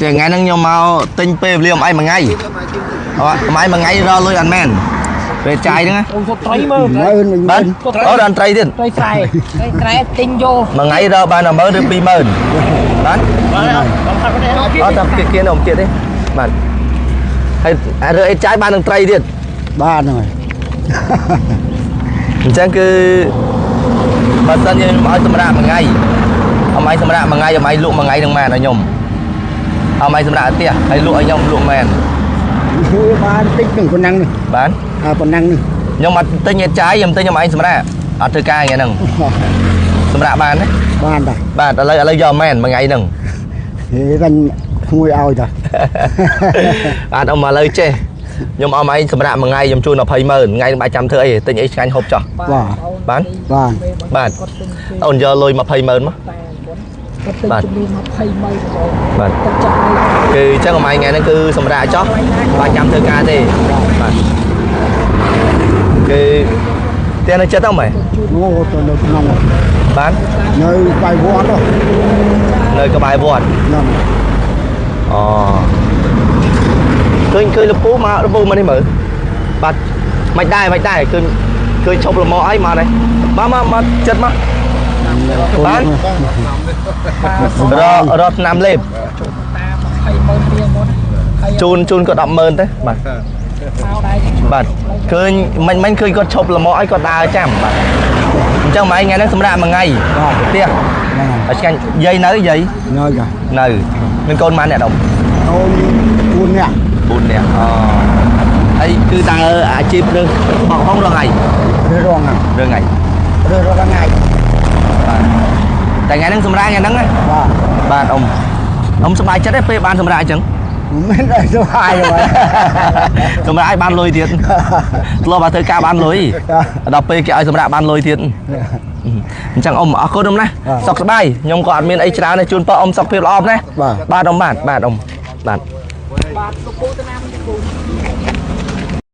ជាថ្ងៃហ្នឹងខ្ញុំមកទិញពេលវេលាអំឯងមួយថ្ងៃអត់អំឯងមួយថ្ងៃរកលុយអត់មែនពេលចាយហ្នឹងណា អូទៅត្រីមើល ម៉ឺន បា បាទ ទអូដល់ត្រីទៀត ត្រីស្រែត្រីស្រែទិញយក មួយថ្ងៃរកបាន10000ឬ20000បាទអត់តែគេគេនៅទៀតទេបាទហើយរើអីចាយបាននឹងត្រីទៀត បាទហ្នឹងហើយ អញ្ចឹងគឺបើសិនយើងឲ្យសម្រាប់មួយថ្ងៃអមឯងសម្រាប់មួយថ្ងៃអមឯងលក់មួយថ្ងៃនឹងមែនឲ្យខ្ញុំអមឯងសម្រាប់ឲ្យផ្ទះហើយលក់ឲ្យខ្ញុំលក់មែន គឺបានតិចនឹងប៉ុណ្ណឹងនេះ បាទ អាប៉ុណ្ណឹងនេះ ខ្ញុំអត់ទិញឲ្យចាយខ្ញុំទិញអមឯងសម្រាប់អត់ធ្វើការថ្ងៃហ្នឹងសម្រាប់បានទេ បានតា បាទឥឡូវឥឡូវយកមែនមួយថ្ងៃហ្នឹង ហេកាញ់ក្មួយឲ្យតា បាទអ៊ំឥឡូវចេះខ្ញុំអមឯងសម្រាប់មួយថ្ងៃខ្ញុំជូន20ម៉ឺនថ្ងៃនឹងបាច់ចាំធ្វើអីទិញអីឆ្ងាញ់ហូបចោះ បាទ បាន បាន បាទអូនយកលុយ20ម៉ឺនមក គាត់ទិញជំនួស20ម៉ឺនបង បាទ ទឹកចិត្តនេះ គឺអញ្ចឹងអមឯងថ្ងៃហ្នឹងគឺសម្រាប់ចោះបាច់ចាំធ្វើការទេបាទគឺផ្ទះនៅចិត្តហ្នឹងមែន អូទៅនៅក្នុង បាទ នៅបាយវត្តនោះ នៅក្បែរវត្ត ហ្នឹង អូឃើញឃើញលពូមកលពូមកនេះមើលបាទមិនដែរមិនដែរឃើញឃើញឈប់លមអីមកនេះមកមកមកចិត្តមក បាន រករកឆ្នាំលេប តាម20ម៉ឺនរៀលមុនហើយ ជូនជូនគាត់100000ទៅបាទ មកដែរ បាទឃើញមិញមិញឃើញគាត់ឈប់លមអីគាត់ដើរចាំបាទអញ្ចឹងមួយថ្ងៃហ្នឹងសម្រាប់មួយថ្ងៃផ្ទះ ហ្នឹង ហើយឆ្ងាញ់យាយនៅយាយ នៅចា នៅមានកូនម៉ានអ្នកដុំ អូន4នាក់ 4នាក់អូហើយគឺតើអាជីពរឿងបោកហងរងថ្ងៃ រើរងហ្នឹង រឿងថ្ងៃ រើរងថ្ងៃ បាទតែថ្ងៃហ្នឹងសម្រាប់ថ្ងៃហ្នឹងណា បាទ បាទអ៊ំអ៊ំសប្បាយចិត្តទេពេលបានសម្រាប់អញ្ចឹង មិនដែរសុបាយទេ សម្រាប់ឲ្យបានលុយទៀតធ្លាប់ឲ្យធ្វើការបានលុយដល់ពេលគេឲ្យសម្រាប់បានលុយទៀតអញ្ចឹងអ៊ំអរគុណអ៊ំណាសុខសប្បាយខ្ញុំក៏អត់មានអីច្រើនទេជូនពរអ៊ំសុខភាពល្អណា បាទ បាទអ៊ំបាទបាទអ៊ំបាទ បាទលោកពូទៅណាមកពូ